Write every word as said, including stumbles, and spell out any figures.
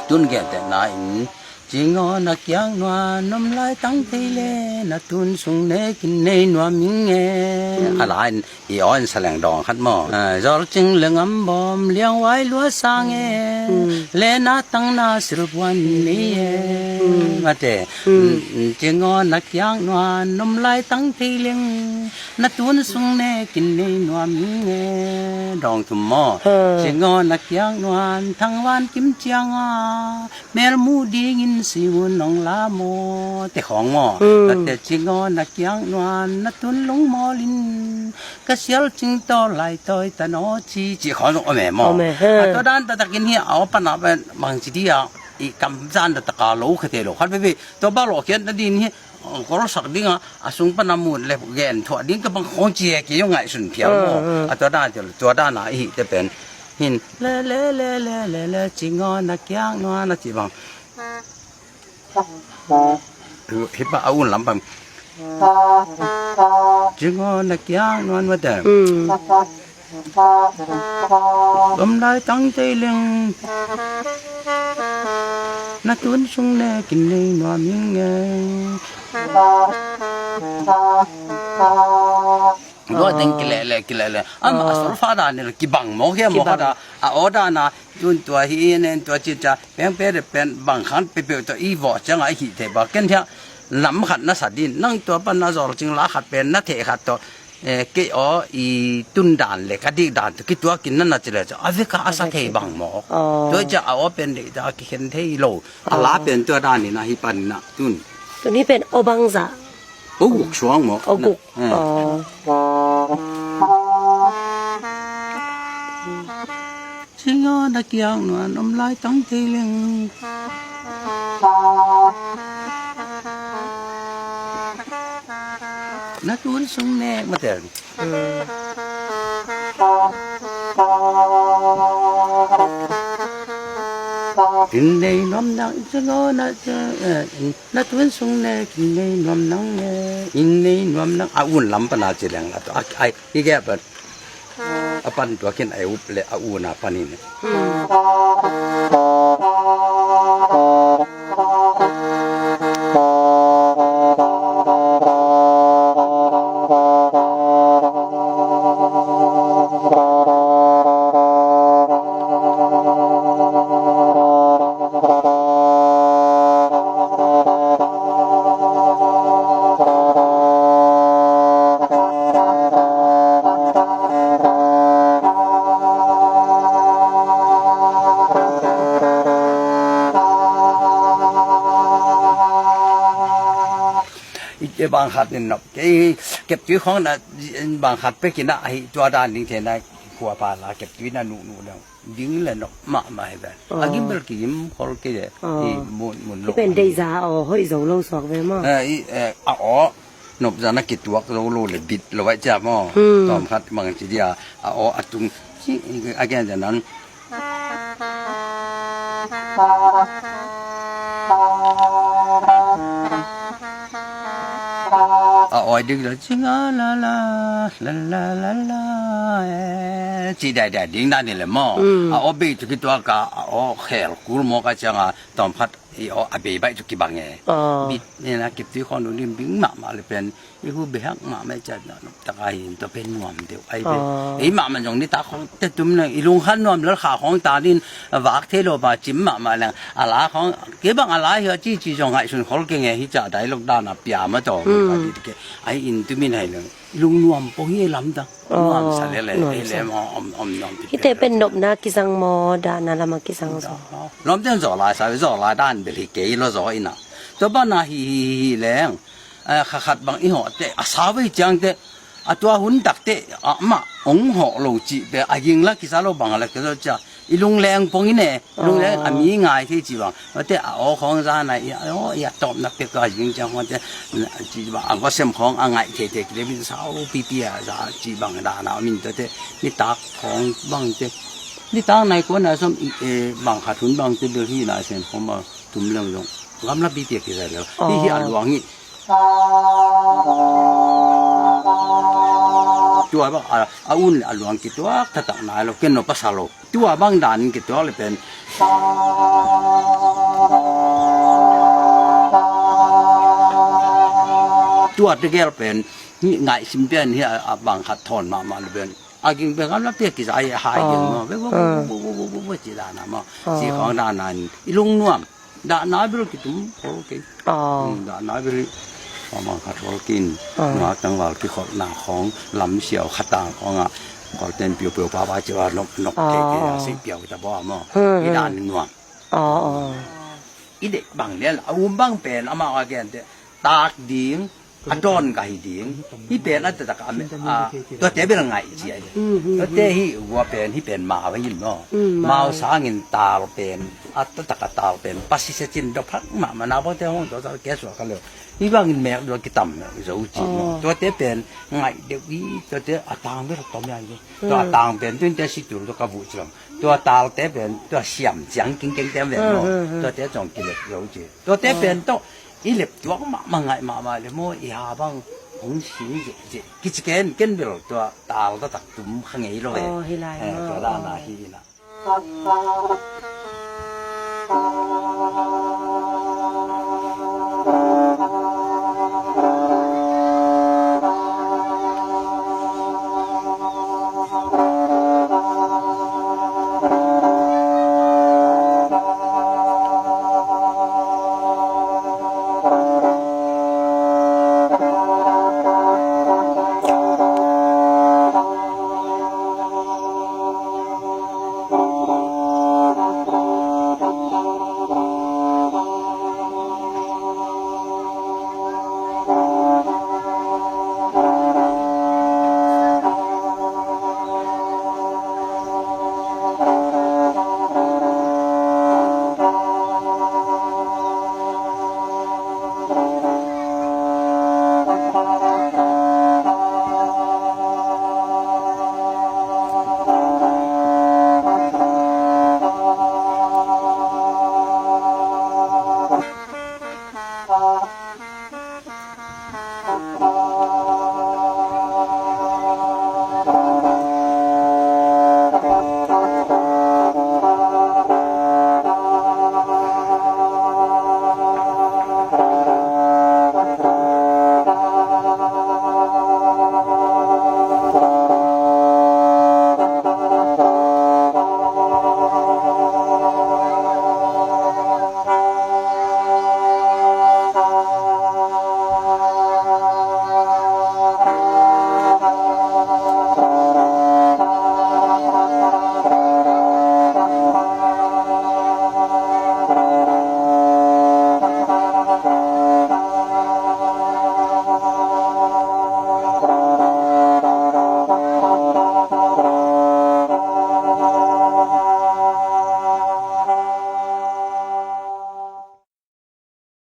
Tun gentehna in, cingaw na kiak nuan, om lai tang thei le, na tun sung nekin nei nuam ing e. A la in, i aw in sa leng dawng khat maw. Ah, zawlcing le ngambawm, lianghuai lua sang e, le na tang na silpuan nei e. Mate, cingaw na kiak nuan, om lai tang thei leng, na tun sung nekin nei nuam ing e. Dawng thum maw. Cingaw na kiak nuan, thangvan kim cianga, mel mu dingin simun nong la maw. Te khawng maw. Tate cingaw na kiak nuan, na tun lungmawlin, ka sial cing taw lai tawi ta naw ci, ci khawng zong om e maw. Om e, ha. A tua dan taktakin hi a aw pana pen bang ci dia, i kam zan taktaka lo kha thei lo khat veve. Tua bak lawh khiat nadin hi, kawlsak dinga, a sung pana mut le gen thuah ding ka bang khawng ci e, kei zong ngaihsun phial maw. A tua dan, tua dana i hihte pen hin le le le le le le, cingaw na kiak nuan a ci bang. Hi pa a un lam pan. Cingaw na kiak nuan mate. Om lai tang thei leng, na tun sung nekin nei nuam ing e. Lua teng kilele kilele. Am a solfa dan ni la kibang maw, kia maw kibang. Khat a, a aw dana tun tua hi nen tua ci ca peng pe de pen bang khan pe pe to i vawh cianga i hih thei ba ken hia. Nam khat na sa din, nang tua pan na zawlcing la khat pen na theh khat to, eh, kei aw i tun dan le ka dik dan to kituakin na na ci le ca a veka a sa thei bang maw. Tua ca a aw pen de ta kikhen thei lo. A la pen tua dan ni na hi pan na tun. Tun hi pen aw bang za. Aw guk suang maw? Aw guk. Aw. Cingaw na kiak nuan om lai tang thei leng. Na tun sung nek matel. In nei nuam nang, cingaw na, eh, na tun sung nek in nei nuam nang e. In nei nuam nang a un lam pana ci leng la to. Ai, hi ge pan. A pan tua kin ai up le a una panin. I te bang khat in nop kei kep tui khong na bang khat pek in a hi tua dan ding te na khua pa la kep tui na nu nu dang. Ding le nok mahmah hi ven. A gim bel kigim khol kei e. I mun mun lo. I pen deih za aw hoih zo lo suak ve maw? Eh, i, eh, a aw nop zan a kituak zo lo le bit lo ai cia maw? Tawm khat mang ci dia a aw a tung ci a gen zan an. A awi ding la cinga la la la la la la e. Ci dai dai ding na ni le maw? A aw bei tu kituak a aw khel kul maw ka cianga tawm khat i aw a bei bai tu kibang e. Bit ni na kip tui khon ding bing mahmah le pen i hu behak mahmah i ciat na. Taka hin tua pen nuam deuh ai ve. Ei mahmah zong nitak khong te tum leng i lungkhan nuam lal kha khong ta din vak thei lo ba cim mahmah leng a la khong kei bang a la hi a ci ci zong ngaihsun khol kei nge hi ca dai lok dan a pia ma tawh. Ai in tumin hai leng i lung nuam pong hi lamdang. Nuam sa lele ei le maw om om nuam pi. Hite pen nopna kizang maw dahna lama kizang zaw? Lawmte zaw lai sa zaw lai dan bel hi kei lo zaw ina. Tua bana hi hi hi leng. Kha khat bang i hawh teh a sau vei ciang teh a tua hun tak teh amah hong hawh lo cih teh a ging la kisa lo bang la kisa cia i lungleng pong i ne. Lungleng a mi ngai thei ci bang teh a aw khawng za na i aw i a tawpna pek a ging ciang khawng teh ci bang a gawsem khawng a ngaih thei thei kile min sau pipi a za ci bang dana min teh nitak khawng bang teh nitak nai kuan a som bang khat hun bang teh bel hi na sen khawng bang tum leng zong gamla pipi a kisa lel hi hi a luang hi. Tua bang a, a un le a luang kituak taktak nai lo, ken no pasal lo. Tua bang dan kituak le pen, tua tegel pen, hi ngaihsim pian hi a, a bang khat thawn mahmah le pen, a ging pen kam lam piak kisa ai hai ging maw, ve, ve, ve, ci dan a maw. Ci khawng dan a in i lungnuam. Dahna bil kitum khol kei. Dahna bil hi. Amang khat khol kin. Nga tangval kikholhna khawng, lamsiau khatang khawng ah, kholten piupiu papa ci a nop nop kei kei a, si piau ta baw maw. I dan nuam. I deih bang lian a um bang pen amau a gente tak ding, a dawn ka hi ding. Hih pen a taktak a, tuate bel ngaih cia hi. Tuate hih ua pen, hih pen mau hi maw. Mau sangin tal pen, a taktak a tal pen pasi secin dok phak mahmah, naupangte hong tuate ke suak kha leu. Hih bangin mek dua kitam zo ci maw. Tuate pen ngaih deuh hi. Tuate a tang bel tom ya hi. Tua a tang pen tuin te si tul tua ka vuh ci bang. Tua talte pen tua siam ciang kingkeng te ven maw. Tuate zong kilep zo ci. Tuate pen tawh i lep tuak mahmah, ngaih mahmah le maw, i ha bang hong si ziahziah. Kici ken, ken bel tua tal taktak tum kha ngei lo e. Tua dan a hi ina.